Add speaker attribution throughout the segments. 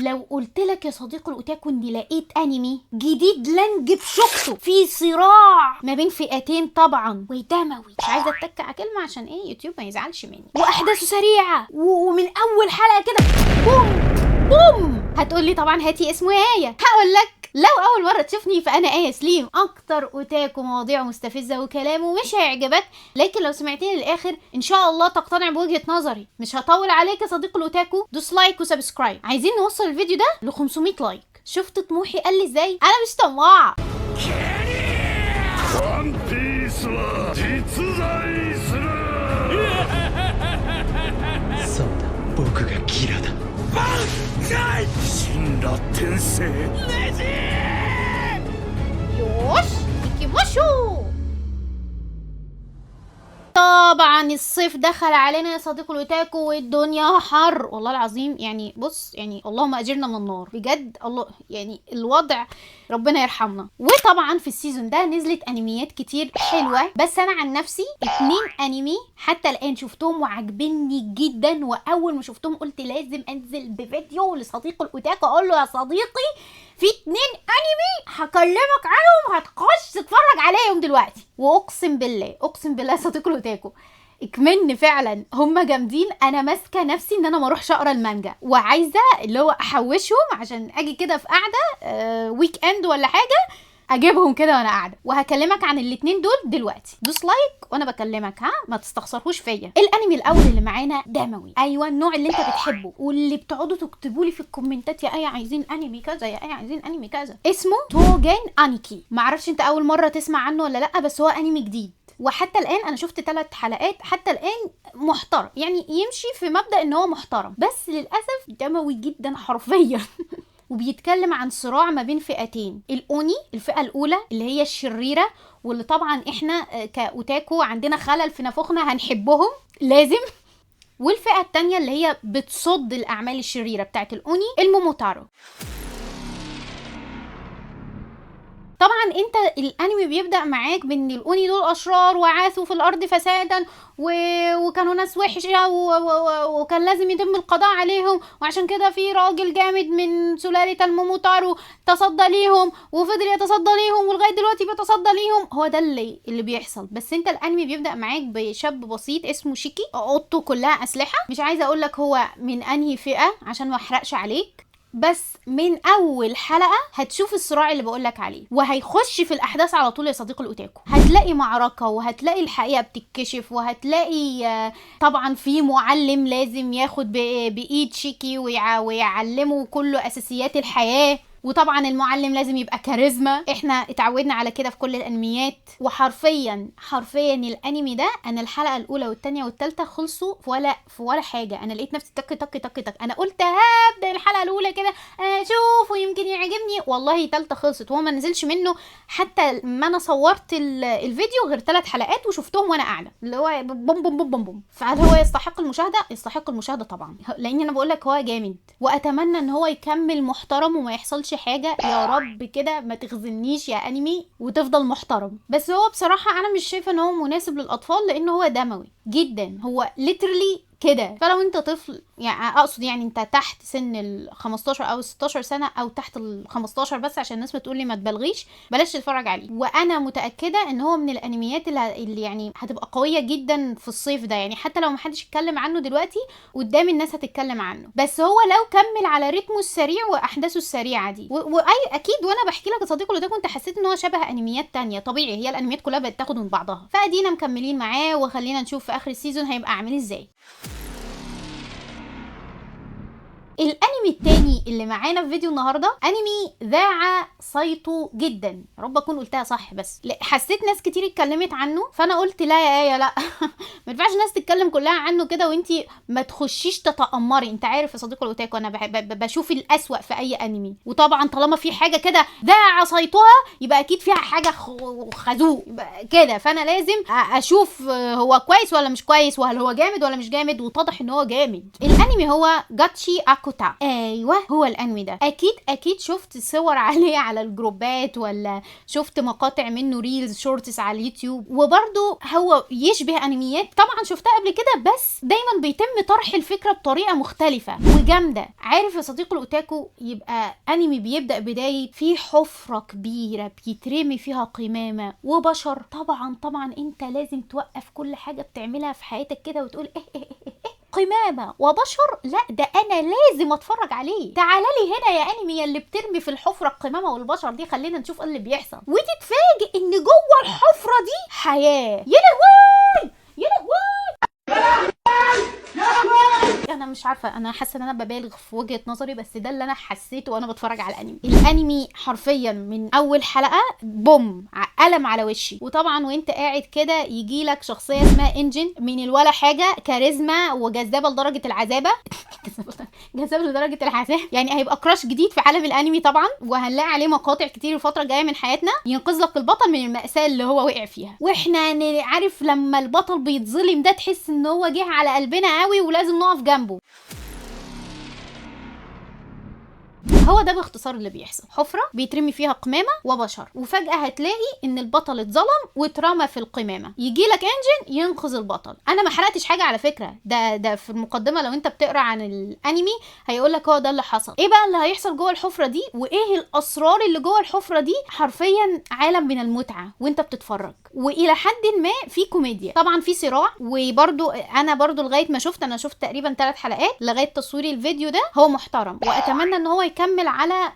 Speaker 1: لو قلت لك يا صديقي الاوتاكو اني لقيت انمي جديد لنج بشوكته في صراع ما بين فئتين طبعا ودموي، مش عايزه اتك على كلمة عشان ايه يوتيوب ما يزعلش مني، واحداثه سريعة ومن اول حلقة كده بوم بوم. هتقولي طبعا هاتي اسمه يا ايه، هقول لك لو اول مرة تشوفني فانا ايه سليم، اكتر اوتاكو مواضيعه مستفزة وكلامه مش هيعجبك، لكن لو سمعتني للاخر ان شاء الله تقتنع بوجهه نظري. مش هطول عليك يا صديق الاوتاكو، دوس like و subscribe، عايزين نوصل الفيديو ده ل 500 like. شفت طموحي قال لي ازاي؟ انا مش طماعه.
Speaker 2: ワンピースは実在する。
Speaker 3: そうだ、僕がギラだ。
Speaker 2: 神羅転生。
Speaker 1: よし行きましょう. طبعا الصيف دخل علينا يا صديق الاوتاكو والدنيا حر والله العظيم، يعني بص يعني اللهم اجرنا من النار بجد، الله يعني الوضع ربنا يرحمنا. وطبعا في ال season ده نزلت انميات كتير حلوة، بس انا عن نفسي 2 انمي حتى الان شفتهم وعجبني جدا، واول ما شفتهم قلت لازم انزل بفيديو لصديق الاوتاكو اقول له يا صديقي في 2 انمي هكلمك عنهم هتخش تتفرج عليهم دلوقتي. واقسم بالله اقسم بالله يا صديق الاوتاكو اكمن فعلا هم جامدين. انا ماسكه نفسي ان انا ما اروحش اقرا المانجا، وعايزه اللي هو احوشهم عشان اجي كده في قعدة weekend ولا حاجة اجيبهم كده وانا قاعدة. وهكلمك عن الاتنين دول دلوقتي، دوس like وانا بكلمك، ها ما تستخسرهوش فيا. الانمي الاول اللي معانا دموي، ايوه النوع اللي انت بتحبه واللي بتقعدوا تكتبوا لي في الكومنتات يا ايه عايزين انمي كذا، يا ايه عايزين انمي كذا. اسمه توجان انيكي، معرفش انت اول مرة تسمع عنه ولا لا، بس هو انمي جديد وحتى الان انا شفت 3 حلقات، حتى الان محترم، يعني يمشي في مبدأ ان هو محترم، بس للاسف دموي جدا حرفيا. وبيتكلم عن صراع ما بين فئتين، الاوني الفئة الاولى اللي هي الشريرة واللي طبعا احنا كاوتاكو عندنا خلل في نافوخنا هنحبهم لازم، والفئة التانية اللي هي بتصد الاعمال الشريرة بتاعت الاوني الموموتارو. طبعا انت الانمي بيبدأ معاك بان الاوني دول اشرار وعاثوا في الارض فسادا وكانوا ناس وحشة وكان لازم يتم القضاء عليهم، وعشان كده في راجل جامد من سلالة الموموتارو تصدى ليهم وفضل يتصدى ليهم ولغاية دلوقتي بيتصدى ليهم. هو ده اللي بيحصل. بس انت الانمي بيبدأ معاك بشاب بسيط اسمه شيكي، اوضته كلها اسلحة، مش عايزة اقول لك هو من انهي فئة عشان ما احرقش عليك، بس من اول حلقة هتشوف الصراع اللي بقولك عليه وهيخش في الاحداث على طول يا صديق الاوتاكو. هتلاقي معركة وهتلاقي الحقيقة بتتكشف، وهتلاقي طبعا في معلم لازم ياخد بايد شيكي ويعلمه كل اساسيات الحياة، وطبعا المعلم لازم يبقى كاريزما، احنا اتعودنا على كده في كل الانميات. وحرفيا حرفيا الانمي ده انا الحلقة الاولى والثانية والثالثة خلصوا في ولا حاجة، انا لقيت نفسي تك تك تك تك، انا قلت هبدا الحلقة الاولى كده اشوف ويمكن يعجبني، والله ثالثة خلصت وهو ما نزلش منه حتى ما انا صورت الفيديو غير 3 حلقات وشفتهم وانا قاعدة اللي هو بوم بوم بوم بوم بوم. فهل هو يستحق المشاهدة؟ يستحق المشاهدة طبعا، لان انا بقول لك هو جامد، واتمنى ان هو يكمل محترم وما يحصلش حاجة يا رب كده، ما تخزنيش يا انمي وتفضل محترم. بس هو بصراحة انا مش شايفه ان هو مناسب للاطفال لان هو دموي جدا، هو literally كده. فلو انت طفل، يعني اقصد يعني انت تحت سن ال 15 او 16 سنة او تحت ال 15 بس عشان الناس بتقول لي ما تبالغيش، بلاش تتفرج عليه. وانا متاكدة ان هو من الانميات اللي يعني هتبقى قوية جدا في الصيف ده، يعني حتى لو ما حدش اتكلم عنه دلوقتي قدام الناس هتتكلم عنه. بس هو لو كمل على رتمه السريع واحداثه السريعة دي واي اكيد، وانا بحكي لك يا صديقي اللي ده كنت حسيت ان هو شبه انميات تانية، طبيعي هي الانميات كلها بقت تاخد من بعضها. فادينا مكملين معاه وخلينا نشوف في اخر ال season هيبقى عامل ازاي. الانمي التاني اللي معانا في فيديو النهارده انمي ذاع صيته جدا، يا رب اكون قلتها صح، بس حسيت ناس كتير اتكلمت عنه فانا قلت لا يا ايه لا ما ينفعش الناس تتكلم كلها عنه كده وانتي ما تخشيش تتأمري. انت عارف يا صديقي الاوتاكو انا بشوف الاسوأ في اي انمي، وطبعا طالما في حاجة كده ذاع صيتها يبقى اكيد فيها حاجة خازوق كده، فانا لازم اشوف هو كويس ولا مش كويس، وهل هو جامد ولا مش جامد، واتضح ان هو جامد. الانمي هو جاتشي اكو. راكوتا. ايوه هو الانمي ده، اكيد اكيد شفت صور عليه على الجروبات، ولا شفت مقاطع منه reels shorts على اليوتيوب. وبرده هو يشبه انميات طبعا شفتها قبل كده، بس دايما بيتم طرح الفكرة بطريقة مختلفة وجامده. عارف يا صديقي الاوتاكو، يبقى انمي بيبدا بداية في حفره كبيرة بيترمي فيها قمامه وبشر. طبعا طبعا انت لازم توقف كل حاجة بتعملها في حياتك كده وتقول ايه ايه ايه ايه قمامه وبشر، لا ده انا لازم اتفرج عليه. تعال لي هنا يا انمي اللي بترمي في الحفرة القمامة والبشر دي، خلينا نشوف ايه اللي بيحصل. وتتفاجئ ان جوه الحفرة دي حياة. يا لهوي يا لهوي. انا مش عارفه، انا حاسه ان انا ببالغ في وجهه نظري، بس ده اللي انا حسيته وانا بتفرج على الانمي. الانمي حرفيا من اول حلقة بوم قلم على وشي. وطبعا وانت قاعد كده يجي لك شخصية اسمها انجن، من الولا حاجة، كاريزما وجذابه لدرجة العذابه جذابة لدرجة العذاب، يعني هيبقى crush جديد في عالم الانمي طبعا، وهنلاقي عليه مقاطع كتير الفترة الجاية من حياتنا، ينقذ لك البطل من المأساة اللي هو وقع فيها. واحنا عارف لما البطل بيتظلم ده تحس ان هو جه على قلبنا قوي ولازم نقف جنبه. هو ده باختصار اللي بيحصل، حفرة بيترمي فيها قمامة وبشر، وفجأة هتلاقي ان البطل اتظلم واترمى في القمامة، يجي لك انجن ينقذ البطل. انا ما حرقتش حاجة على فكرة، ده في المقدمة لو انت بتقرا عن الانمي هيقول لك هو ده اللي حصل. ايه بقى اللي هيحصل جوه الحفرة دي وايه الاسرار اللي جوه الحفرة دي؟ حرفيا عالم من المتعة وانت بتتفرج، والى حد ما في كوميديا طبعا، في صراع. وبرده انا برده لغاية ما شفت، انا شفت تقريبا 3 حلقات لغاية تصوير الفيديو ده، هو محترم واتمنى ان هو يكمل على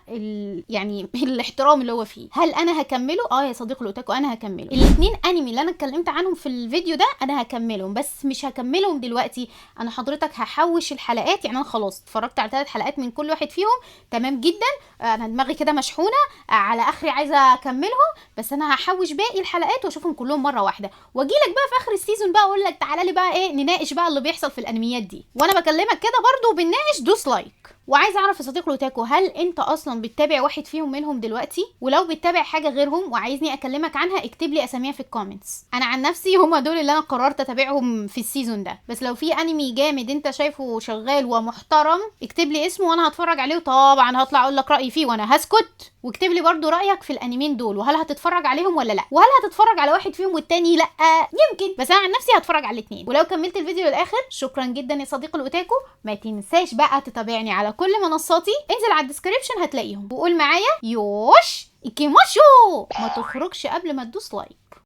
Speaker 1: يعني الاحترام اللي هو فيه. هل انا هكمله؟ يا صديقي الاوتاكو انا هكمله. الاثنين انمي اللي انا اتكلمت عنهم في الفيديو ده انا هكملهم، بس مش هكملهم دلوقتي. انا حضرتك هحوش الحلقات، يعني انا خلاص اتفرجت على 3 حلقات من كل واحد فيهم، تمام جدا، انا دماغي كده مشحونه على اخري عايزه اكملهم، بس انا هحوش باقي الحلقات واشوفهم كلهم مرة واحدة، واجي لك بقى في اخر ال season بقى اقول لك تعالى لي بقى ايه نناقش بقى اللي بيحصل في الانميات دي. وانا بكلمك كده برضو بنناقش، دوس like. وعايز اعرف يا صديقي الاوتاكو، هل انت اصلا بتتابع واحد فيهم منهم دلوقتي؟ ولو بتتابع حاجة غيرهم وعايزني اكلمك عنها اكتب لي اساميها في ال comments. انا عن نفسي هما دول اللي انا قررت اتابعهم في ال season ده، بس لو في انمي جامد انت شايفه شغال ومحترم اكتب لي اسمه وانا هتفرج عليه، وطبعا هطلع اقول لك رايي فيه وانا هسكت. واكتب لي برضو رايك في الانميين دول، وهل هتتفرج عليهم ولا لا، وهل هتتفرج على واحد فيهم والتاني لا؟ يمكن، بس انا عن نفسي هتفرج على الاثنين. ولو كملت الفيديو للاخر شكرا جدا يا صديقي الاوتاكو. ما تنساش بقى تتابعني على كل منصاتي، انزل على ال description هتلاقيهم، وقول معايا よし行きましょう. ما تخرجش قبل ما تدوس like.